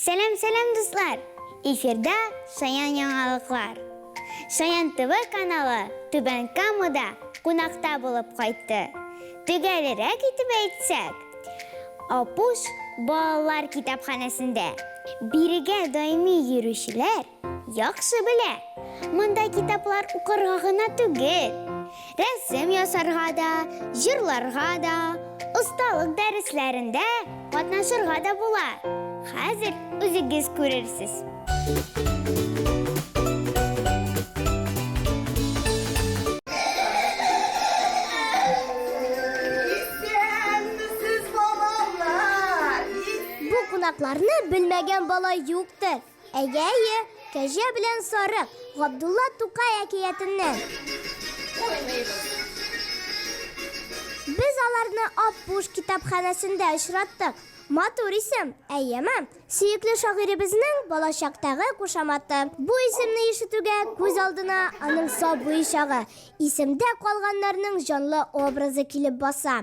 Сәлам, сәлам, дуслар! Эфирда Шаян яңалыклар. Шаян ТВ каналы Түбән Камада кунакта булып кайтты. Төгәлрәк итеп әйтсәк, Апуш балалар китапханәсендә. Бирегә даими йөрүчеләр яхшы белә, монда китаплар укырга гына түгел, рәсем ясарга да, җырларга да, осталык дәресләрендә катнашырга да була. Хәзер үзегез күрерсез. Исәнмесез, балалар! Бу кунакларны белмәгән бала юктыр. Әйе, әйе, Кәҗә белән Сарык, Габдулла Тукай әкиятеннән. Без аларны Аппуш китапханәсендә очраттык. Матур исем, әйеме? Сөекле шагыйребезнең балачактагы кушаматы. Бу исемне ишетүгә күз алдына аның сабый чагы, исемдә калганнарның җанлы образы килеп баса.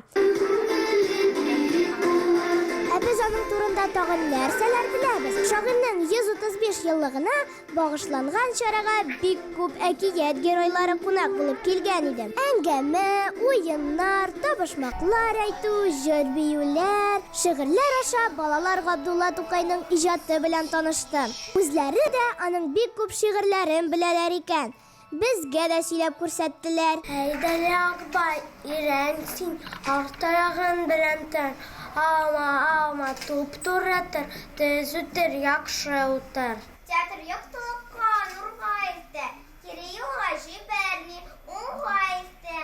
Ә без аның турында тагын нәрсәләр беләбез? Шагыйрьнең 135 еллыгына багышланган чарага бик күп әкият геройлары кунак булып килгән иде. Әңгәмә, уеннар, табышмаклар әйтү, җыр-биюләр, шигырьләр аша балалар Габдулла Тукайның иҗаты белән танышты. Үзләре дә аның бик күп шигырьләрен беләләр икән. Безгә дә сөйләп күрсәттеләр. Әйдәле, Акбай, өйрән син, арт аягын белән тор, аума, аума, туп-туры тор, төз үтер, яхшы утыр. Театр яктылыкка, нурга илтә, кире юлга җибәрми, уңга илтә.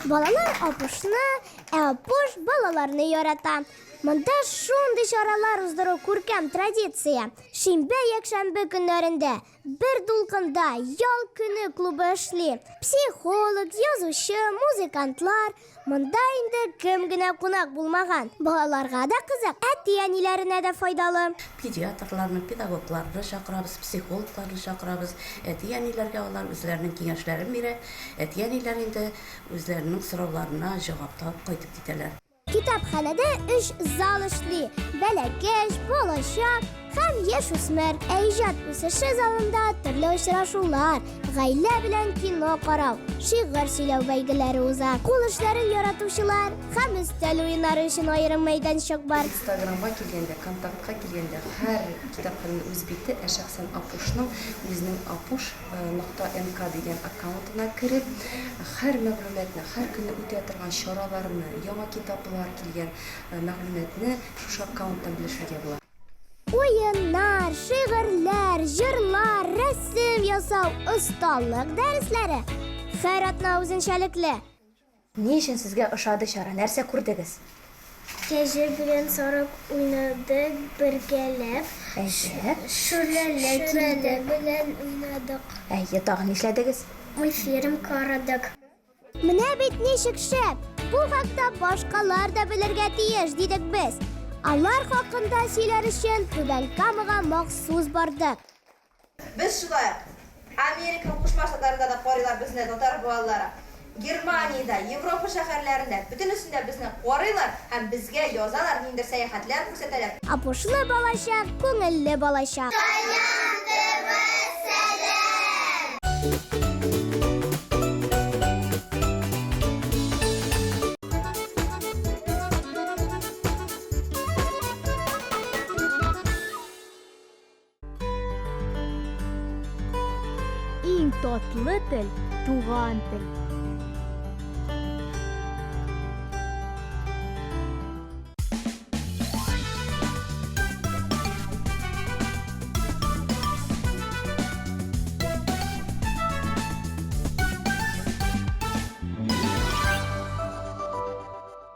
Балалар Апушны, ә Апуш балаларны ярата. Монда шундый чаралар уздыру күркәм традиция. Шимбә-якшәмбе көннәрендә бер дулкында Ял көне клубы эшли. Психолог, язучы, музыкантлар, Монда инде кем генә кунак булмаган. Балаларга да кызык, әти-әниләренә дә файдалы. Педиатрларны, педагогларны чакырабыз, психологларны чакырабыз. Әти-әниләргә алар үзләренең киңәшләрен бирә. Әти-әниләр инде үзләренең сорауларына җавап табып кайтып китәләр. Китапханәдә өч зал эшли, бәләкәч, балачак һәм яшүсмер. Ә иҗат үсеше залында төрле очрашулар, гаилә белән кино карау, шигырь сөйләү бәйгеләре уза. Кул эшләрен яратучылар һәм өстәл уеннары өчен аерым мәйданчык бар. Инстаграмга килгәндә, Контактка килгәндә, һәр китапханәнең үз бите, ә шәхсән Апушның үзенең Апуш нокта нк дигән аккаунтына кереп, һәр мәгълүматны, һәр көнне үтә торган чараларны, яңа китаплар килгән мәгълүматны шушы аккаунттан белешергә була. Уеннар, шигырьләр, җырлар, рәсем ясау, осталык дәресләре һәр атна үзенчәлекле. Ни өчен сезгә ошады чара, нәрсә күрдегез? Кәҗә белән сарык уйнадык бергәләп. Әйе. Шүрәле килде. белән уйнадык. Әйе, тагын нишләдегез? Мультфильм карадык. Менә бит ничек шәп! Бу хакта башкалар да белергә тиеш, дидек без. Алар хакында сөйләр өчен Түбән Камага махсус бардык. Без шулай ук Америка Кушма Штатларында да карыйлар безне татар балалары. Германиядә, Европа шәһәрләрендә, бөтенесендә безне карыйлар һәм безгә язалар, ниндидер сәяхәтләр күрсәтәләр. Апушлы балачак, күңелле балачак. Шаян ТВ сәлам! Иң татлы тел, туган тел.